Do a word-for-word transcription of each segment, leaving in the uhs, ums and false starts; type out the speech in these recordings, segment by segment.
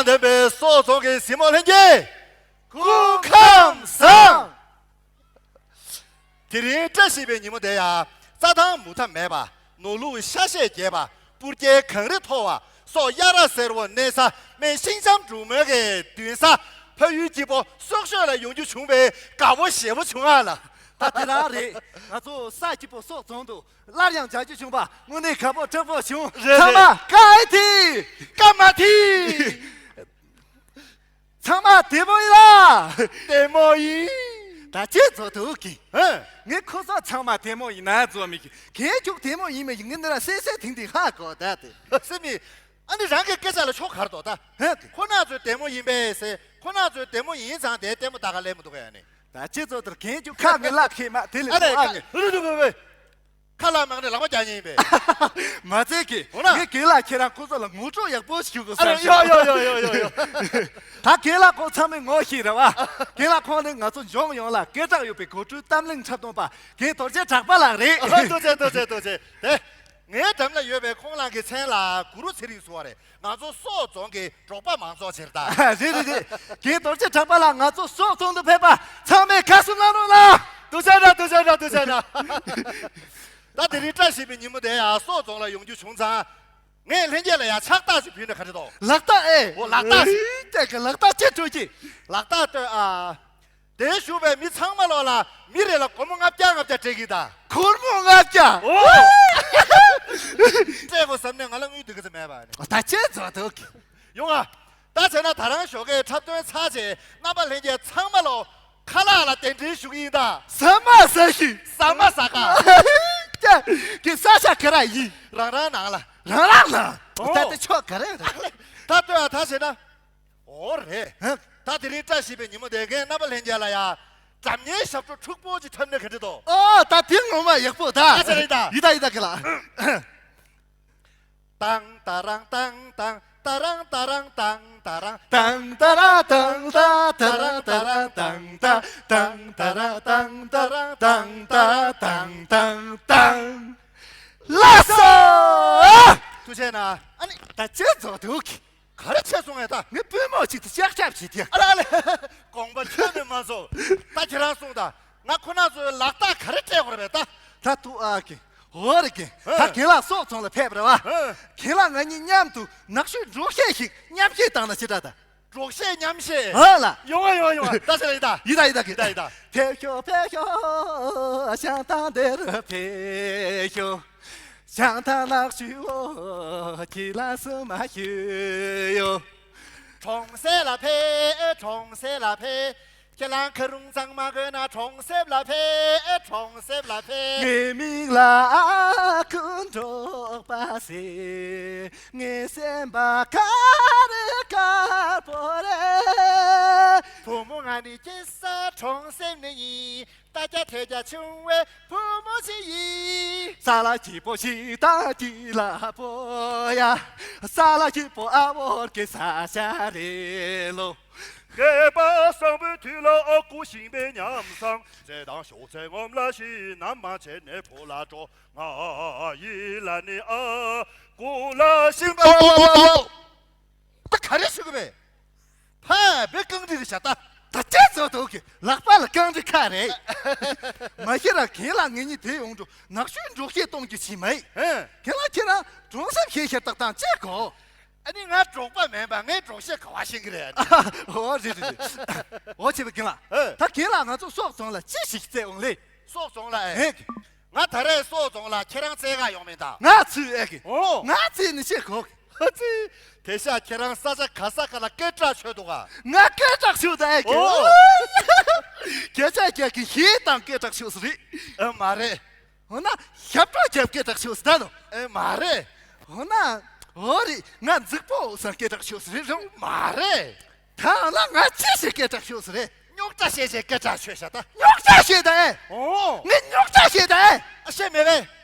ལྡན་པའི་སོག་རྫོང་གི་གཟིགས་མོ་ལྷན་རྒྱས། སྐུ་ཁམས་བཟང་། དེ་རིང་བཀྲ་ཤིས་པའི་ཉིན་མོ་དེ་ཡང་རྩྭ་ཐང་མུ་མཐའ་མེད་པ། ནོར་ལུག་ཤ་ཤེད་རྒྱས་པ། སྤུར་རྒྱལ་གངས་རི་མཐོ་བ། སོག་གཡའ་ར་སེར་པོ་གནས་ས། སྨན་ཤིང་ལྕམ་འབྲུག་མོའི་གི་མདུན་ས། ཕ་ཡུལ་སྐྱིད་པོ་སོག་ཤོད་ལ་ཡོང་རྒྱུ་བྱུང་བའི་དགའ་བོ་ཞེ་པོ་བྱུང་ཨ་ལ། ད་དེ་རང་རེད། ང་ཚོ་ས་སྐྱིད་པོ་སོག་རྫོང་དུ་སླར་ཡང་མཇལ་རྒྱུ་བྱུང་བ་དངོས་གནས་དགའ་པོ་སྤྲོ་པོ་བྱུང་། རེད་ཚང་མ་རེད། བཀའ་ཨེ་ཐི། བཀའ་མ་ཐི། ཚང་མ་བདེ་མོ་ཡིན་ལ། བདེ་མོ་ཡིན། ད་ཅི་བཟོ་ཐུབ་ཀི། ཧེ། ངས་ཁོ་ཚོ་ཚང་མ་བདེ་མོ་ཡིན་ན་བཟོ་མི་གི། གན་ཁྱུག་བདེ་མོ་ཡིན་མིན་གྱི་ངས་འདི་ལ་གསལ་གསལ་ཐིང་ཐིང་ཧ་གོ་ད་དེ། སེ་མི། ཨ་ནི་རང་གི་སྐད་ཆ་ལ་ཆོ་གར་དོ་ད། ཧེ། ཁོ་ན་ཚོས་བདེ་མོ་ཡིན་པས་ཟེར། ཁོ་ན་ཚོས་བདེ་མོ་ཡིན་ཙང་དེ་ལྟད་མོ་ལྟ་ག་སླེབས་མི་འདུག་ག་ཡ་ནི། ད་ཅི་བཟོ་ཐུབ། གན་ཁྱུག་ཁ་ངའི་ལག་ཁེ་མ་དེ་ལས་ཨ་ནི་ཐོག་ཨ་ཁ་ངས། རུ་རུ་རུ་རུ། ཁ་ལག་མང་ནས་ལག་པ་རྒྱག་ཉེན་པས། མ་ཚད་ཀི། འོ་ན། ངས་རྒན་ལགས་ཁྱེད་རང་ཁོ་ཚོ་ལ་ངོ་སྤྲོད་ཡག་པོ་ཞུ་དགོས་ཨ་བསམ་རེ། ཡོ་ཡོ་ཡོ་ཡོ་ཡོ། ད་རྒན་ལགས་ཁོང་ཚང་མས་ངོ་ཤེས་རེད་བ། རྒན་ལགས་ཁོང་ནི་ང་ཚོ་ལྗོངས་ཡོངས་ལ་སྐད་གྲགས་ཡོད་པའི་གོ་སྒྲིག་གཏམ་གླེང་འཁྲབ་སྟོན་པ་རྒན་རྡོ་རྗེ་གྲགས་པ་ལགས་རེད། ཨ་ཐུགས་རྗེ་ཐུགས་རྗེ་ཐུགས་རྗེ། དེ། ངའི་འགྲམ་ལ་ཡོད་པའི་ཁོང་ལགས་ཀྱི་མཚན་ལ་གུ་རུ་ཚེ་རིང་ཟེར་བ་རེད། ང་ཚོ་སོག་རྫོང་གི་འབྲོག་པ་མང་ཚོགས་ཅིག་རེད་ད། རེད་རེད་རེད། རྒན་རྡོ་རྗེ་གྲགས་པ་ལགས་ང་ཚོ་སོག་རྫོང་དུ་ཕེབས་པ་ཚང་མས་དགའ་བསུ་གནང་རོགས་གནང་། ཐུགས་རྗེ་གནང་། ཐུགས་རྗེ་གནང་། ཐུགས་རྗེ་གནང་། ད་དེ་རིང་བཀྲ་ཤིས་པའི་ཉིན་མོ་དེ་ཡང་སོག་རྫོང་ལ་ཡོང་རྒྱུ་བྱུང་ཙང་། ངས་ལྷན་རྒྱས་ལ་ཡང་ཕྱག་རྟགས་ཅིག་ཕུལ་ན་ག་འདྲ་འདུག་ལག་རྟགས་ཨེ། འོ་ལག་རྟགས། ཨེ་ལྟ་གི་ལག་རྟགས་ཅི་སྤྲོད་ཀྱི། ལག་རྟགས་སྤྲོད་ཨ། དེ་བཞུགས་པའི་མི་ཚང་མ་ལོག་ལ་མི་རེ་ལ་སྒོར་མོ་ལྔ་བརྒྱ་ལྔ་བརྒྱ་སྤྲད་ཀྱི་ད། སྒོར་མོ་ལྔ་བརྒྱ། འོ། སྤྲད་དགོས་བསམ་ནས་ང་ལ་དངུལ་འདི་ག་ཚོད་མེད་པ་ནི། ད་ཅི་བཟོ་འདུག་ཡོང་ཨ། ད་བྱས་ན་ད་རང་ཞོགས་ཀས་འཁྲབ་སྟོན་ཚར་རྗེས་རྣམ་པ་ལྷན་རྒྱས་ཚང་མ་ལོག་ཁ་ལག་ལ་གདན་འདྲེན་ཞུ་གི་ཡིན་ད། ཟ་མ་ཟ་ཞིག་ཟ་མ་ཟ་ག་ཀྱ་ཀྱི་ས་ཆ་ག་ར་ཡིན། རང་རང་ནང་ལ། རང་རང་ལ། འོ། ད་དེ་ཆོག་ག་རེ་རེད། ད་ལྟོས་ཨ་ད་བྱས་ན། འོ་རེད། ཧ། ད་དེ་རིང་བཀྲ་ཤིས་པའི་ཉིན་མོ་དེ་ངས་རྣམ་པ་ལྷན་རྒྱས་ལ་ཡ། སྒྲ་སྙན་ཞབས་བྲོ་འཁྲུག་པོ་ཅིག་འཁྲབ་ན་ག་འདྲ་འདུག་ཨོ་ད་དེ་ངོ་མ་ཡག་པོ་ད། ཨ་ཙི་རེད་ད། ཡི་ད་ཡི་ད་གི་ལ། ཏང་ཏ་རང་ཏང་ཏང་ཏ་རང་ཏ་རང་ཏང་ཏ་རང་། ཏང་ཏ་ར་ཏང་ཏ་ཏ་རང་ཏ་རང་ཏང་ཏ། ཏང་ཏ་ར་ཏང་ཏ་རང་ཏང་ཏ་ཏང་ཏང་ཏང་། ལགས་སོ། ཐུགས་རྗེ་གནང་། ཨ་ནི་ད་ཅི་བཟོ་འདུག་ག་རེ་བྱས་སོང་ངས་ད། ངས་པུས་མོ་གཅིག་ཏུ་ལྕག་ལྕག་བྱེད་དེ། ཨ་ལ་ཨ་ལ། དགོངས་པ་ཁྱོན་ནས་མ་ཚོམས། ད་ཁྱེད་རང་གསུངས་དང་། ང་ཁོ་ན་ཚོའི་ལག་རྟགས་ག་རེ་སྤྲད་དགོས་རེད་པས་ད། ད་ཐུགས་ཨ་ཀི། འོ་རེད་ཀི། ད་ཧ། རྒན་ལགས་སོག་རྫོང་ལ་ཕེབས་པ་རེད་བ། ཧ། རྒན་ལགས་ང་གཉིས་མཉམ་དུ་ནག་ཆུའི་འབྲོག་གཞས་ཤིག་མཉམ་གཞས་བཏང་ན་ཅི་འདྲ་ད། འབྲོག་གཞས་མཉམ་གཞས། ཧ་ལ། ཡོང་ང་ཡོང་ང་ཡོང་ང་། ད་ཟེར་ཡིན་ད། ཡིན་ད་ཡིན་ད་ཀི། ཡིན་ད་ཡིན་ད། ཕེབས་ཤོག་ཕེབས་ཤོག་བྱང་ཐང་འདིར་ཕེབས་ཤོག་བྱང་ཐང་ནག་ཆུ་བོ་ཁྱེད་ལ་སུ་མ་ཞུ་ཡོ། གྲོང་གསེབ་ལ་ཕེབས། གྲོང་གསེབ་ལ་ཕེབས། ཁྱེད་རང་ཁ་རུང་གཙང་མ་དགོས་ན་གྲོང་གསེབ་ལ་ཕེབས། གྲོང་གསེབ་ལ་ཕེབས། ངའི་མིང་ལ་ཀུན་འབྲོག་པ་ཟེར། ངའི་སེམས་པ་དཀར་རེ་དཀར་པོ་རེད། བུ་མོ་ང་ནི་སྐྱེས་ས་གྲོང་གསེབ་ནས་ཡིན། ད་རྒྱ་དེ་རྒྱ་ཆུང་བའི་བུ་མོ་ཞིག་ཡིན། ས་ལ་སྐྱིད་པོ་ཞིག་དང་སྐྱིད་ལ་པོ་ཡ། ས་ལ་སྐྱིད་པོ་ཨ་བོར་གྱི་ས་ཆ་རེད་ལོ། སྐལ་པ་བཟང་པོའི་དུས་ལ་ཨ་ཁུ་ཞིང་པའི་ཉམས་བཟང་། རྫས་དང་ཤོག་རྫས་ངོམ་ལ་ཤི་ནམ་མ་བྱས་ནས་བུ་ལ་འགྲོ། ང་ཡི་ལ་ནི་ཨ་ཁུ་ལ་ཤིང་པ། ད་ག་རེ་ཞུ་གི་བས། ཕ་བེ་རྐང་འདྲི་རེད་ཤག་ད། ད་ཅི་བཟོ་འདུག་གི། ལག་པ་ལ་རྐང་འདྲི་ཁ་རེད། མ་གཞི་རང་རྒན་ལགས་ངེད་གཉིས་དེ་ཡོང་འགྲོ་ནག་ཆུའི་འབྲོག་གཞས་གཏོང་རྒྱུ་ཞིག་མ་ཡིན། ཧེ། རྒན་ལགས་ཁྱེད་རང་གྲོང་གསེབ་གཞས་ཤར་ཏག་ཏང་ཅེས་གོ། ཨ་ནི་ང་འབྲོག་པ་མིན་པ་ངས་འབྲོག་གཞས་ག་བ་ཤེས་ཀྱི་རེད། ཨོ་རེད་རེད་རེད། ཨོ་བྱས་པ་རྒན་ལགས། ཧེ། ད་རྒན་ལགས་ང་ཚོ་སོག་རྫོང་ལ་ཅི་ཞིག་བཙལ་འོང་ལེ། སོག་རྫོང་ལ་ཨེ། ཧེ། ང་ད་རེས་སོག་རྫོང་ལ་ཁྱེད་རང་བཙལ་ག་ཡོང་མིན་ད། ང་ཚོས་ཨེ་གི། ཨོ། ང་བཙལ་ནི་ཤེས་གོ། ཧ་ཙི། དེ་ཤ་ཁྱེད་རང་ས་ཆ་ག་ས་ག་ལ་སྐད་གྲགས་ཆོད་འདུག་ག་ང་སྐད་གྲགས་ཆོད་ད་ཨེ་གི། ཨོ། བརྒྱ་ཆ་བརྒྱ་གི་གཞས་དང་སྐད་གྲགས་ཆོད་ས་རེད། ཨེ་མ་རེད། འོ་ན་ཞབས་བྲོ་རྒྱབ་སྐད་གྲགས་ཆོད་ས་ད་ནོ། ཨེ་མ་རེད། འོ་ན་འོ་རེད། ང་འཛིག་པོ་ཟ་སྐད་གྲགས་ཆོད་ས་རེད་རུང་། མ་རེད། ད་ལ་ང་ཅི་ཞིག་སྐད་གྲགས་ཤོད་ཟེར་རེད། རྙོག་དྲ་བཤད་བྱས་སྐད་གྲགས་ཆོད་ཤག་ད། རྙོག་དྲ་བཤད་ད་ཨེ། ཨོ། ངས་རྙོག་དྲ་བཤད་ད་ཨེ། ཨ་བཤད་མེད་པས།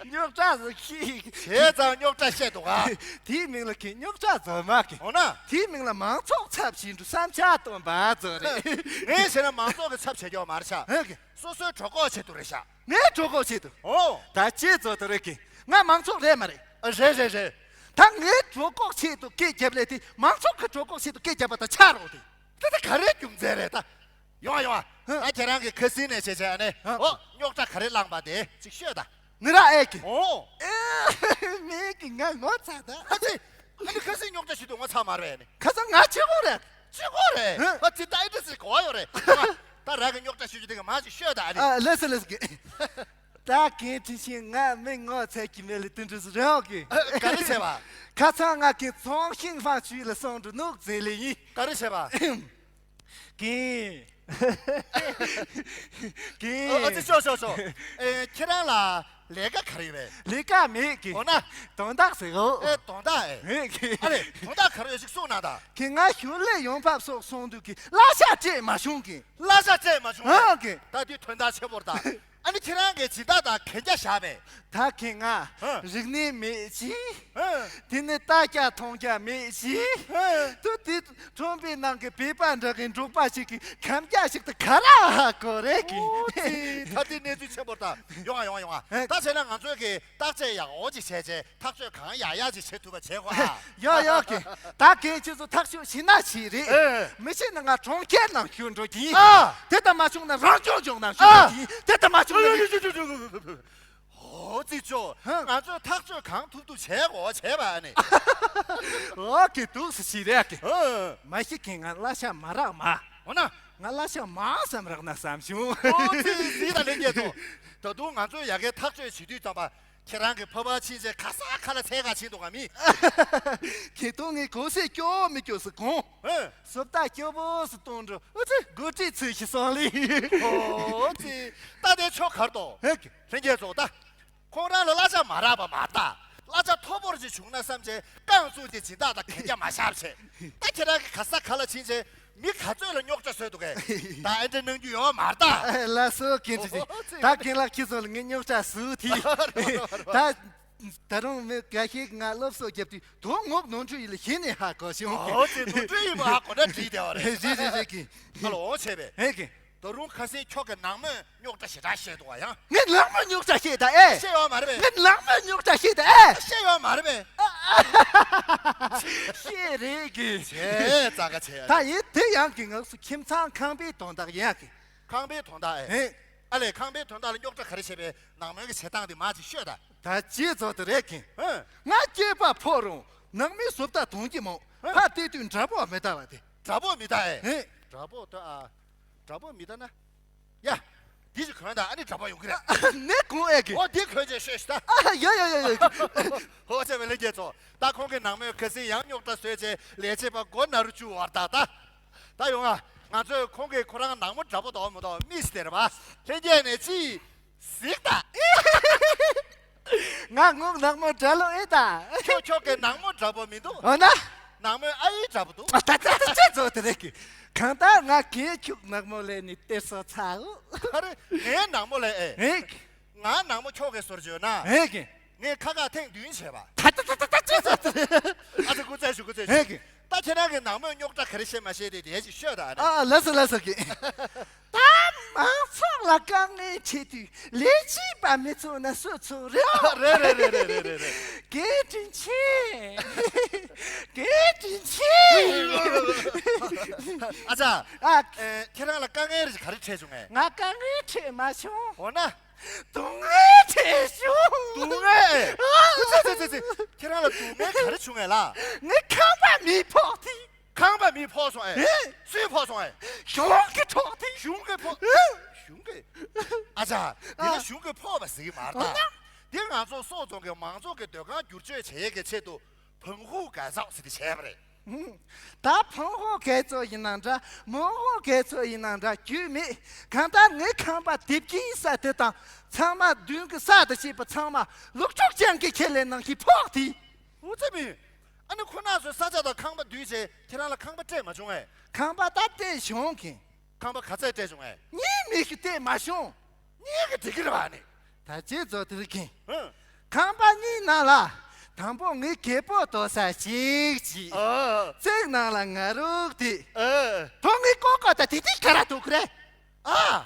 རྙོག་དྲ་ཟེར་ཁྱི། བྱས་ཙང་རྙོག་དྲ་བཤད་འདུག་ག་དེའི་མིང་ལ་ཁྱི་རྙོག་དྲ་ཟེར་མ་ཁྱི། འོ་ན། དེའི་མིང་ལ་མང་ཚོགས་ཚབ་བྱེད་འགྲོ་བསམ་འཆར་བཏོན་པ་ཟེར་རེད། ངས་བྱས་ན་མང་ཚོགས་ཀྱི་ཚབ་བྱེད་རྒྱུ་མ་རེད་ཤག་ཨེ་ཁྱི། སོ་སོའི་གྲོད་ཁོག་ཆེད་དུ་རེད་ཤག་ངའི་གྲོད་ཁོག་ཆེད་དུ། ཨོ། ད་ཅི་ཟེར་དུ་རེད་ཁྱི། ང་མང་ཚོགས་རེད་མ་རེད། ཨ་རེད་རེད་རེད། ད་ངའི་གྲོད་ཁོག་ཆེད་དུ་སྐད་རྒྱབ་ལས་དེ་མང་ཚོགས་ཀྱི་གྲོད་ཁོག་ཆེད་དུ་སྐད་རྒྱབ་པ་དང་ཆ་རོགས་དེ། དེ་ད་ག་རེ་རྒྱུ་མཚན་རེད་ད། ཡོང་ཨ་ཡོང་ཨ། ཧ། ད་ཁྱེད་རང་གི་ཁ་སིན་ནས་བྱས་བྱས་ཨ་ནི། ཧ། ཨོ། རྙོག་དྲ་ག་རེ་བསླངས་པ་དེ་ཅིག་ཤོད་ད། ནི་ར་ཨེ་ཀི། ཨོ། ཨེ། མེད་ཀི། ང་ངོ་ཚ་ད། ཨ་ཙི། ཨ་ནི་ཁ་སིན་རྙོག་དྲ་ཞིག་ཏུ་ངོ་ཚ་མ་རེད་ནི། ཁ་སང་ང་ཆོས་གོ་རེད། ཆོས་གོ་རེད། ཧ། ཨ་ཙི། ད་ཨེ་འདྲ་ཟིག་གོ་ཡོད་རེད། ད་ར་གི་རྙོག་དྲ་ཞུ་རྒྱུ་དེ་ག་མ་ཅིག་ཤོད་ད་ཨ་ནི། ཨ། ལེ་སི་ལེ་སི་ཀི། ད་གན་དྲིན་ཆེན། ང་མི་ངོ་ཚ་གི་མེད་ལ་དུ་འགྲོ་སུ་རེད་ཨོ་ཀི། ག་རེ་བྱས་པ། ཁ་སང་ང་གི་ཚོང་ཤིང་ཧྥང་ཆུས་ལ་སོང་འགྲོ་ནུག་ཟེ་ལེ་ཡིན། ག་རེ་བྱས་པ། གན། གན། ཨ་ཙི། ཤོག་ཤོག་ཤོག། ཨེ། ཁྱེད་རང་ལ་ལས་ཀ་ག་རེ་ཡོད་པས། ལས་ཀ་མེད་གི། འོ་ན། དོན་དག་ཟེར་གོ། ཨེ། དོན་དག་ཨེ། མེད་གི། ཨ་རེ། དོན་དག་ག་རེ་ཡོད་ཞིག་གསུངས་ན་ད། གན། ང་ཞུ་ལས་ཡོང་འབབ་སོགས་སོང་དུས་ཀྱི་གླ་ཆ་སྤྲད་མ་བྱུང་གི། གླ་ཆ་སྤྲད་མ་བྱུང་ཨ་གི། ད་དེ་དོན་དག་ཆེ་བོར་ད། ཨ་ནི་ཁྱེད་རང་གིས་སྦྱིན་བདག་དང་གན་རྒྱ་བཞག་པས། ད་གན་ང་ཧ། རིག་གནས་མེད་ཅིང་། ཧ། དེ་ནི་ལྟ་རྒྱ་མཐོང་རྒྱ་མེད་ཅིང་། ཧ། དུ་དེ་ཁྲོམ་པའི་ནང་གི་བོད་པ་འདྲ་གི་འབྲོག་པ་ཞིག་གི་ཁམས་རྒྱ་ཞིག་ཏུ་ག་ར་ཧ་གོ་རེད་གི། ཨོ་ཙི། ད་དེ་གནས་ཚུལ་ཆེན་པོར་ད། ཡོང་ཨ་ཡོང་ཨ་ཡོང་ཨ། ཧ། ད་བྱས་ན་ང་ཚོའི་གི་བརྟག་དཔྱད་ཡག་པོ་ཅིག་བྱས་བྱས། ཐག་གཅོད་གང་ཡག་ཡག་ཅིག་བྱེད་ཐུབ་པ་བྱེད་དགོས་ཨ། ཡོ་ཡོ་གི། ད་གན་ཁྱེད་ཚོ་ཐག་གཅོད་བྱེད་ན་བྱེད་རེད། ཨེ། མི་བྱེད་ན་ང་གྲོང་ཁྱེར་ནང་བཞུད་འགྲོ་གི་ཡིན། ཨ། དེ་ལྟ་མ་བྱུང་ན་རང་སྐྱོང་ལྗོངས་ནང་བཞུད་འགྲོ་གི་ཡིན། དེ་ལྟ་མ་བྱུང་ན་ངས། ཨོ་ཙི་ཅོ། ཧ། ང་ཚོས་ཐག་གཅོད་གང་ཐུབ་ཐུབ་བྱེད་དགོས་བྱས་པ་ཨ་ནི། ཨོ་གི། འདུག་སེ་བྱེད་རེད་གི། ཨ། མ་གཞི་གན་ང་གླ་ཆ་མ་རག་མ། འོ་ན། ང་གླ་ཆ་མང་ཙམ་རག་ན་བསམ་བྱུང་། ཨོ་ཙི་ཙི། ད་ལྷན་རྒྱས་ཚོ། ད་དུང་ང་ཚོས་ཡ་གིའི་ཐག་གཅོད་བྱེད་དུས་ཙམ་པ། ཁྱེད་རང་གི་ཕ་བ་ཕྱིན་ཆད་ཁ་ས་ཁ་ལ་འཚོལ་ག་ཕྱིན་འདུག་ག་མི། ཁྱེད་དུང་ངའི་གོ་སེ་སྐྱོ་མི་སྐྱོ་སུ་གོང་། ཨེ། བཟོ་ལྟ་སྐྱོ་བོ་སུ་གཏོང་འགྲོ། ཨོ་ཙི། འགོ་ཁྲིད་ཚོས་ཤི་སོང་ལེ། ཨོ་ཙི། ད་དེ་ཆོ་གར་དོ། ཧེ། ལྷན་རྒྱས་ཚོ་ད། ཁོང་རང་ལ་གླ་ཆ་མ་རག་པ་མ་རེད་ད། གླ་ཆ་མཐོ་པོར་ཅིག་བྱུང་ན་བསམ་བྱས་རྐང་བཙུགས་ཏེ་སྦྱིན་བདག་དང་གན་རྒྱ་མ་བཞག་བྱས། ད་ཁྱེད་རང་གི་ག་ས་ག་ལ་ཕྱིན་བྱས་མི་ག་ཚོད་ལ་རྙོག་དྲ་བཟོས་འདུག་གས། ད་ཨེ་འདྲ་གནང་རྒྱུ་ཡོད་མ་རེད་ད། ལགས་སོ་གན་ཅི་ཅི། ད་གན་ལགས་ཁྱེད་ཚོ་ལ་ངས་རྙོག་དྲ་བཟོས་ཏེ། ད་ད་རུང་མི་འགའ་ཤས་ང་སློབ་གསོ་རྒྱབ་དུས་དོ་ངོགས་ནོར་འཁྲུལ་ཡིན་ལ་གཞི་ནས་ཧ་གོ་བྱུང་། ཨོ་ཙི། ནོར་འཁྲུལ་ཡིན་པ་ཧ་གོ་ན་འགྲིག་བསྡད་པ་རེད། རེད་རེད་རེད་གན། ཧ་ལོ་བྱས་པས། ཧེ་གན། ད་རུང་ཁ་སང་ཁྱོད་ཀྱི་ནང་མོས་རྙོག་དྲ་ཞེ་དྲག་བཤད་འདུག་བ་ཡང་། ངའི་ནང་མོས་རྙོག་དྲ་བཤད་ད་ཨེ། བཤད་ཡོད་མ་རེད་པས། ངའི་ནང་མོས་རྙོག་དྲ་བཤད་ད་ཨེ། བཤད་ཡོད་མ་རེད་པས། བཤད་རེད་གི། བྱས་ཙང་ཀ་བྱས་ཡ། ད་ཡིན་དེ་ཡང་གི་ངག་སུ་ཁྱིམ་ཚང་ཁང་པའི་དོན་དག་ཡིན་ཡ་གི། ཁང་པའི་དོན་དག་ཨེ། ཨེ། ཨ་ལས། ཁང་པའི་དོན་དག་ལ་རྙོག་དྲ་ག་རེ་བྱས་པས། ནང་མོས་ཀྱི་བྱེད་སྟངས་དེ་མ་ཅིག་ཤོད་ད། ད་ཅི་ཚོ་དེ་རེད་གི། ཨེ། ང་སྐྱེས་པ་ཕོ་རུང་ནང་མོས་བཟོ་ལྟ་མཐོང་གི་མོ། ཨེ། ཕ་བལྟས་དུས་འདྲ་པོ་མི་ལྟ་བ་དེ། འདྲ་པོ་མི་ལྟ་ཨེ། ཨེ། འདྲ་པོ་ལྟ་ཨ། འདྲ་པོ་མི་ལྟ་ན། ཡ། འདི་ཞིག་གོན་ད་ཨ་ནི་འདྲ་པོ་ཡོང་གི་རེད། ནས་གོན་ཨེ་གི། ཨོ་འདི་གོན་ཅེས་ཤོད་ཤི་ད། ཨ་ཡ་ཡ་ཡ་ཡ། ཧོ་ཅེ་བེ་ལེ་རྒྱལ་ཚོ། ད་ཁོང་གི་ནང་མོས་ཁ་སང་ཡང་རྙོག་དྲ་བཟོས་བྱས་ལས་བྱེད་པ་མགོ་ན་རུ་བཅུག་བར་ད་ད། ད་ཡོང་ཨ། ང་ཚོས་ཁོང་གིས་ཁོ་རང་ནང་མོ་འདྲ་པོ་འདུག་མི་འདུག་དམིགས་སུ་བསྡད་རེད་པ། ལྷན་རྒྱས་ནས་ཅི། གཟིགས་དང་། ང་ངུ་ནག་མོ་འདྲ་ལོ་ཨེ་ད། ཁྱོད་ཁྱོད་ཀྱི་ནག་མོ་འདྲ་པོ་མི་འདུག་འོ་ན། ནག་མོའི་ཨ་ཡེ་འདྲ་པོ་འདུག་ཨ་ད་ད་ད་ཅི་ཚོ་དེ་རེད་གི། གང་ལྟར་ང་གན་ཁྱུག་ནག་མོ་ལས་ནི་སྟེར་སོ་ཚ་འུ། ཨ་རེ་ངའི་ནག་མོ་ལས་ཨེ། ཨེ་གི། ང་ནག་མོ་ཁྱོད་ཀྱི་སོར་བརྗོད་ན། ཨེ་གི། ངས་ཁ་ཁ་ཐེངས་བདུན་བྱས་པ། ད་ད་ད་ད་ད་ཅི་ཚོ་དེ་རེད། ཨ་ཚ་སྐུ་རྩེད་ཞུ་སྐུ་རྩེད་ཞུ། ཨེ་གི། ད་ཁྱེད་རང་གི་ནག་མོས་རྙོག་དྲ་ག་རེ་བཤད་མ་བཤད་དེ་དེ་ཞིག་ཤོད་ད་ཨ་ནི། ཨ་ལགས་སོ་ལགས་སོ་གི། ད་མང་ཚོགས་ལ་དཀའ་ངལ་འཕྲད་དུས་ལས་བྱེད་པ་མི་ཚོ་ན་སོ་ཚོ་རེད། རེད་རེད་རེད། གན་དྲིན་ཆེ། གན་དྲིན་ཆེ། ཨ་ཅག་ཨ། ཨེ། ཁྱེད་རང་ལ་དཀའ་ངལ་རེ་ག་རེ་འཕྲད་བྱུང་ངས། ང་དཀའ་ངལ་འཕྲད་མ་བྱུང་། འོ་ན། སྡུག་བསྔལ་འཕྲད་བྱུང་། སྡུག་བསྔལ། ཨ། ཙི་ཙི་ཙི་ཙི། ཁྱེད་རང་ལ་སྡུག་བསྔལ་ག་རེ་བྱུང་ངས་ལ། ངའི་ཁང་པ་མེ་ཕོག་སྟེ། ཁང་པ་མེ་ཕོག་སོང་ཨེ། ཨེ། སུས་ཕོག་སོང་ཨེ། གཞུང་གིས་ཕོག་སྟེ། གཞུང་གིས་ཕོག་གཞུང་གིས། ཨ་ཅག་འདི་ཨ། ནི་གཞུང་གིས་ཕོག་པ་ཟེར་གྱི་མ་རེད་ད། འོ་ན། འདི་ང་ཚོ་སོག་རྫོང་གི་མང་ཚོགས་ཀྱི་སྡོད་ཁང་བསྒྱུར་བཅོས་བྱེད་ཡས་ཀྱི་ཆེད་དུ་བང་ཧུ་གས་ཚོགས་ཟེར་ཏེ་བྱས་པ་རེད། ད་བང་ཧུ་གས་ཚོགས་ཡིན་ན་འདྲ། མང་ཧུ་གས་ཚོགས་ཡིན་ན་འདྲ་རྒྱུས་མེད། གང་ལྟར་ངའི་ཁང་པ་དེབ་ཀྱི་ས་དེ་དང་ཚང་མ་མདུན་གྱི་ས་དང་བཅས་པ་ཚང་མ་ལུག་ཕྲུག་ཅན་གྱི་ཁྱེར་ལས་ནང་གི་ཕོག་སྟེ། འོ་ཙི་མི། ཨ་ནི་ཁོ་ན་ཚོས་ས་ཆ་དང་ཁང་པ་བསྡུས་བྱས་ཁྱེད་རང་ལ་ཁང་པ་སྤྲད་མ་བྱུང་ངས། ཁང་པ་ད་སྤྲད་བྱུང་གི། ཁང་པ་ག་ཚད་སྤྲད་བྱུང་ངས། གཉིས་མི་ཞིག་སྤྲད་མ་བྱུང་། གཉིས་ཀྱི་འགྲིག་གི་རེད་བ་ནི། ད་ཅི་ཚོ་དེ་རིགས་ཀྱིས། ཨ། ཁང་པ་གཉིས་ནང་ལ། དང་པོ་ངའི་གད་པོ་དོ་ས་གཅིག་གཅིག་ཨ། གཅིག་ནང་ལ་ང་རུག་དེ། ཨ། དོ་ངའི་ཀོ་ཀོ་ད་དེ་དེ་ག་ར་འདུག་གི་རེད། ཨ།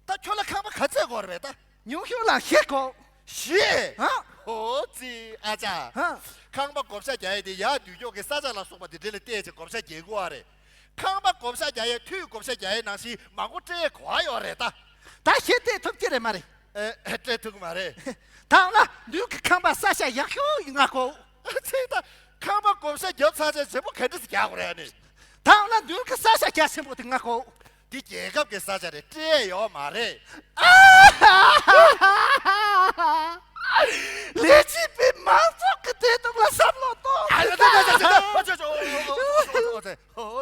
ད་ཁྱོད་ལ་ཁང་པ་ག་ཚད་དགོས་རེད་ད། ཉུང་ཤོས་ལ་བཞི་དགོས། བཞི། ཨ། ཨོ་ཙི་ཨ་ཅག་ཨ། ཁང་པ་བགོ་བཤའ་རྒྱག་ཡས་དེ་ཡར་མདུན་ཅོག་གི་ས་ཆ་ལ་སོགས་པ་དེ་འདྲ་ལ་བལྟས་བྱས་བགོ་བཤའ་རྒྱག་དགོས་པ་རེད། ཁང་པ་བགོ་བཤའ་རྒྱག་ཡས་མཐུད་བགོ་བཤའ་རྒྱག་ཡས་ནང་བཞིན་མང་པོ་སྤྲད་གོ་ཡོད་རེད་ད། ད་ཞེ་དྲག་ཐུབ་ཀྱི་རེད་མ་རེད། ཨེ། སྤྲད་ཐུབ་ཀྱི་མ་རེད། ད་འོ་ན་མདུན་གྱི་ཁང་པ་ས་ཆ་ཡག་ཤོས་ཡིན་ང་གོ། ཨ་ཙི། ད་ཁང་པ་བགོ་བཤའ་རྒྱབ་ཚར་བྱས་བྱེད་པོ་ག་འདྲ་ཞིག་རྒྱག་དགོས་རེད་ཨ་ནི། ད་འོ་ན་མདུན་གྱི་ས་ཆ་རྒྱ་ཆེན་པོ་དེ་ང་གོ། འདི་རྒྱལ་ཁབ་ཀྱི་ས་ཆ་རེད། སྤྲད་ཡོད་མ་རེད། ལས་བྱེད་པའི་མང་ཚོགས་ཀྱི་བདེ་སྡུག་ལ་བསམ་བློ་གཏོང་། ཨ་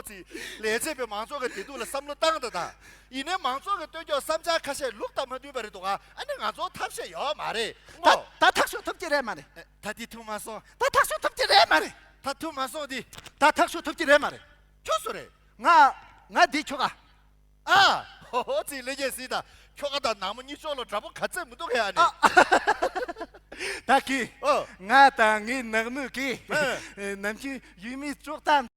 ཙི། ལས་བྱེད་པའི་མང་ཚོགས་ཀྱི་བདེ་སྡུག་ལ་བསམ་བློ་བཏང་དང་དང་། ཡིན་ནའི་མང་ཚོགས་ཀྱི་སྟོན་ཀྱོག་བསམ་འཆར་ཁ་ཤས་ལུགས་དང་མ་མཐུན་པ་རེད་འདུག་ག་ཨ་ནི་ང་ཚོ་ཐབས་ཤེས་ཡོད་མ་རེད། ད་ད་ཐག་ཆོད་ཐུབ་ཀྱི་རེད་མ་རེད། ད་འདི་ཐུག་མ་སོང་། ད་ཐག་ཆོད་ཐུབ་ཀྱི་རེད་མ་རེད། ད་ཐུག་མ་སོང་འདི། ད་ཐག་ཆོད་ཐུབ་ཀྱི་རེད་མ་རེད། ཁྱོད་སུ་རེད། ང་ང་འདི་ཁྱོ་ག་ཨ། ཧོ་ཧོ། ཙི། ལེ་ཉེ་སི་ད། ཁྱོ་ག་དང་ནག་མོ་གཉིས་ཕྱོགས་ལ་འདྲ་པོ་ག་ཚད་མི་འདུག་ག་ཨ་ནི། ད་གི། ཨོ། ང་དང་ངའི་ནག་མོ་གི། ཨ། ནམ་རྒྱུན་ཡུལ་མིའི་ཅོག་ཏམ།